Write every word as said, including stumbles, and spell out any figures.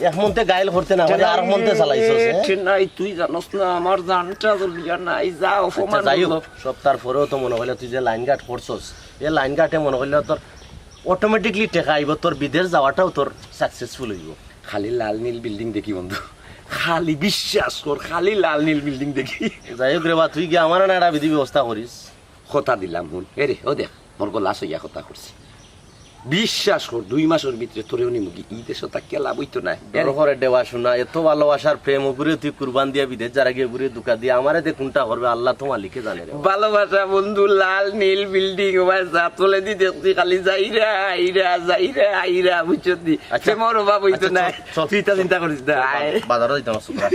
এক মন্তে গাইল করতে না পারে, আর মন্তে চালাইছস, হ্যাঁ? টেনাই, তুই জানোস না আমার জানটা জ্বলিয়া নাই, যা অপমান আচ্ছা, যাই হোক, করলো। সব তার পরেও তো মনে হইলে তুই যে লাইন গার্ড করছস, এ লাইন গার্ডে মনে হইলে তোর অটোমেটিকলি টেকা আইব, তোর বিদেশ যাওয়াটাও তোর সাকসেসফুল হইব। খালি লাল নীল বিল্ডিং দেখি বন্ধু, খালি বিশ্বাস কর, খালি লাল নীল বিল্ডিং দেখি। যাই হোক রে বা, তুই গিয়া আমার না একটা বিধি ব্যবস্থা করিস। কথা দিলাম হুন, এ রে, ও দেখ, মোর গলা সইয়া কথা করছি। বিশ্বাস কর, দুই মাসের ভিতরে তোরেও নিমুগি। ই দেশো থাকিয়া লাভ হইতো না। এ রে, বড় করে দেওয়া শোনা, এত ভালোবাসার প্রেম, ওগুরে তুই কুরবান দিয়া বিদেশ যারা গিয়ে ওগুরে ধোঁকা দিয়া আমারে দে কোনটা করবে, আল্লাহ তো মালিকে জানে রে। ভালোবাসা বন্ধু, লাল নীল বিল্ডিং, ও ভাই, জাতলে দি দেখছি খালি যাইরা আইরা, যাইরা আইরা, বুঝছস নি? আচ্ছা। প্রেমর অভাব হইতো আচ্ছা, না। চল, চল, তুই তা চল। চিন্তা করিস না। আয়। বাজারও দিতাম না, শুক্রবার।